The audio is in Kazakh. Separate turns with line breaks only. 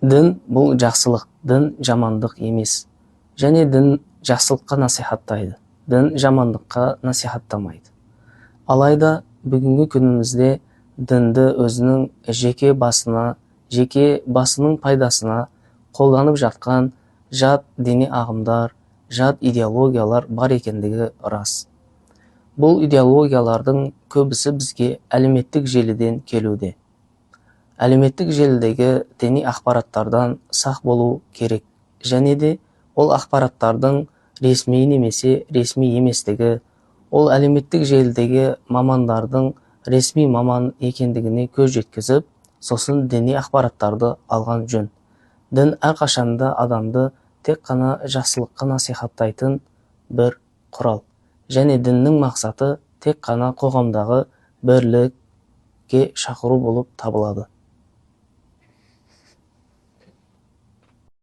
Дін бұл жақсылық, дін жамандық емес. Және дін жақсылыққа насихаттайды, дін жамандыққа насихаттамайды. Алайда бүгінгі күнімізде дінді өзінің жеке басына, жеке басының пайдасына қолданып жатқан жат діни ағымдар, жат идеологиялар бар екендігі рас. Бұл идеологиялардың көбісі бізге әлеуметтік желіден келуде. Әлеуметтік желідегі діни ақпараттардан сақ болу керек және де ол ақпараттардың ресми немесе ресми еместігі, ол әлеуметтік желідегі мамандардың ресми маман екендігіне көз жеткізіп, сосын діни ақпараттарды алған жөн. Дін әрқашанда адамды тек қана жақсылыққа насихаттайтын бір құрал. Және діннің мақсаты тек қана қоғамдағы бірлікке шақыру болып табылады.